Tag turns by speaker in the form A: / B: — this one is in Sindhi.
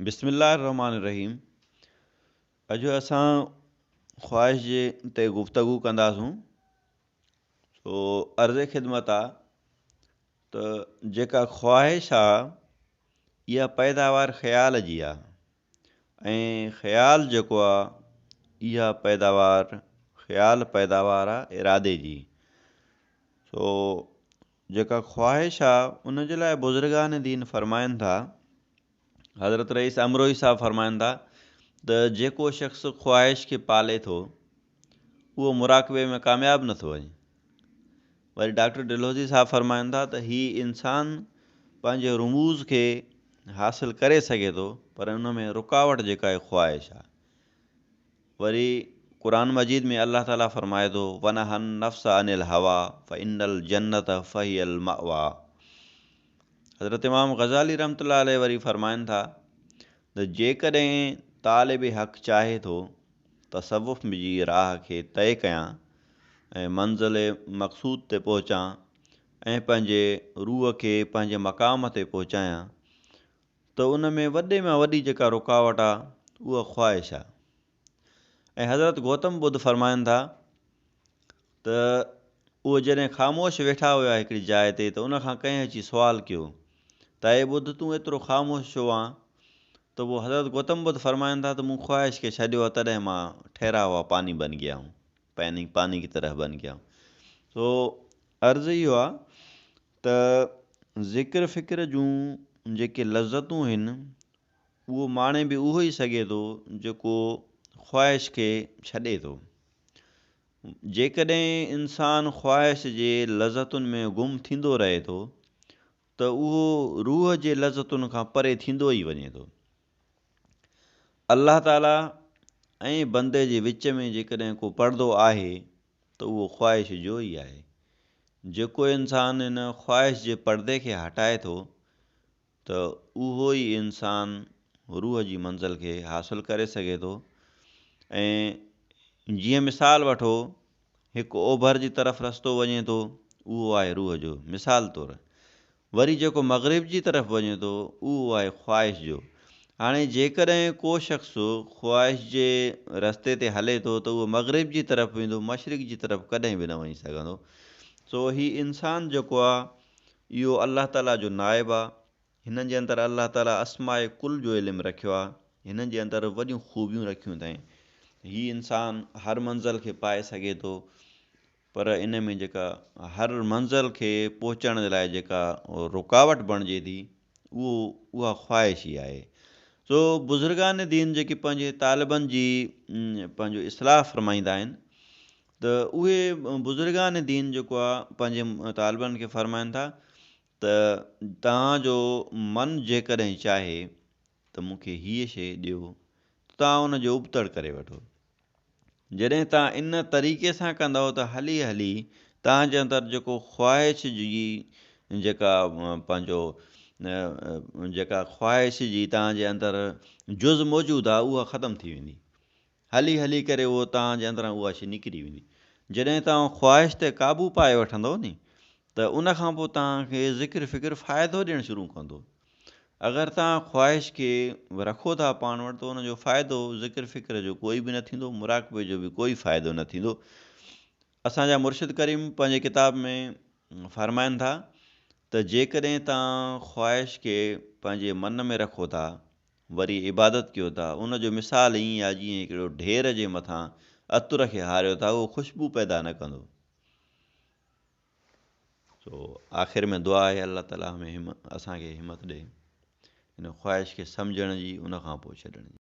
A: بسم الله الرحمٰن الرحيم اڄ اسان خواهش جي تي گفتگو ڪنداسون سو عرض خدمت آ ته جيڪا خواهش آ اها پيداوار خيال جي آ ۽ خيال جيڪو آ اها پيداوار خيال پيداوار آ ارادي جي سو جيڪا خواهش آ ان جي لاء بزرگان دين فرمائن ٿا، حضرت رئيس امروهي صاحب فرمائن ٿا ته جيڪو شخص خواهش کي پالي ٿو اهو مراقبي ۾ ڪامياب نٿو وڃي. وري ڊاڪٽر ڊلهوزي صاحب فرمائن ٿا ته هي انسان پنهنجي رموز کي حاصل ڪري سگهي ٿو پر ان ۾ رڪاوٽ جيڪا آهي خواهش آ. وري قرآن مجيد ۾ الله تعالي فرمائي ٿو، ونهي النفس عن الهويٰ فإن الجنة فهي المأويٰ حضرت امام غزالي رحمة الله عليه وري فرمائن ٿا ته جيڪڏهن طالب حق چاهي ٿو تصوف جي راهه کي طئي ڪيان ۽ منزل مقصود تي پهچان ۽ پنهنجي روح کي پنهنجي مقام تي پهچايان ته ان ۾ وڏي مان وڏي جيڪا رڪاوٽ آ اها خواهش آ ۽ حضرت گوتم ٻڌ فرمائن ٿا ته اهي جڏهن خاموش ويٺا هيا هڪڙي جاء تي ته ان کان ڪنهن اچي سوال ڪيو ته اي ٻڌ تون ايترو خاموش ڇو آن ته پوء حضرت گوتم ٻڌ فرمائن ٿا ته مون خواهش کي ڇڏيو آ تڏهن مان ٺهرا هئا پاني بن گيا هون پاني پاني ڪي طرح بن گيا هون سو عرض اهو آ ته ذڪر فڪر جون جيڪي لذتون هن، اهو ماڻي به اهو ئي سگهي ٿو جيڪو خواهش کي ڇڏي ٿو. جيڪڏهن انسان خواهش جي لذتن ۾ گم ٿيندو رهي ٿو ته اهو روح جي لذتن کان پري ٿيندو ئي وڃي ٿو. الله تعاليٰ ۽ بندي جي وچ ۾ جيڪڏهن ڪو پردو آهي ته اهو خواهش جو ئي آهي. جيڪو انسان ان خواهش جي پردي کي هٽائي ٿو ته اهو ئي انسان روح جي منزل کي حاصل ڪري سگهي ٿو ۽ جيئن مثال وٺو هڪ اوڀر جي طرف رستو وڃي ٿو اهو آهي روح جو مثال طور وري جيڪو مغرب جي طرف وڃي ٿو اهو آهي خواهش جو. هاڻي جيڪڏهن ڪو شخص خواهش جي رستي تي هلي ٿو ته اهو مغرب جي طرف ويندو مشرق جي طرف ڪڏهن به نه وڃي سگهندو. سو هي انسان جيڪو آهي اهو الله تعاليٰ جو نائب آهي. هن جي اندر الله تعاليٰ اسماء ڪل جو علم رکيو آهي. هن جي اندر وڏيون خوبيون رکيون اٿائين. هي انسان هر منزل کي پائي سگهي ٿو. پر ان ۾ جيڪا هر منزل کي پهچڻ جي لاء جيڪا رڪاوٽ بڻجي ٿي اهو اها خواهش ئي آهي. سو بزرگان دين جيڪي پنهنجي طالبن جي پنهنجو اصلاح فرمائيندا آهن ته اهي بزرگان دين جيڪو آهي پنهنجي طالبن کي فرمائن ٿا ته توهان جو من جيڪڏهن چاهي ته مون کي هيء شيء ڏيو ته توهان ان جو ابتڙ ڪري وٺو. جڏهن توهان ان طريقي سان ڪندؤ ته هلي هلي توهان جي اندر جيڪو خواهش جي جيڪا پنهنجو جيڪا خواهش جي توهان جي اندر جز موجود آهي اها ختم ٿي ويندي هلي هلي ڪري اهو توهان جي اندران اها شي نڪري ويندي جڏهن توهان خواهش تي قابو پائي وٺندؤ ني ته ان کان پوء توهان کي ذڪر فڪر فائدو ڏيڻ شروع ڪندو اگر توهان خواهش کي رکو ٿا پاڻ وٽ ته ان جو فائدو ذڪر فڪر جو ڪوئي به نه ٿيندو، مراقبي جو به ڪوئي فائدو نه ٿيندو. اسان جا مرشد ڪريم پنهنجي ڪتاب ۾ فرمائن ٿا ته جيڪڏهن توهان خواهش کي پنهنجي من ۾ رکو ٿا وري عبادت ڪيو ٿا ان جو مثال ائين آهي جيئن هڪڙو ڍير جي مٿان عطر کي هاريو ٿا اهو خوشبو پيدا نه ڪندو. سو آخر ۾ دعا آهي الله تعالي همي همت اسان کي همت ڏي ان خواهش کي سمجهڻ جي ان کان پوء ڇڏڻ جي.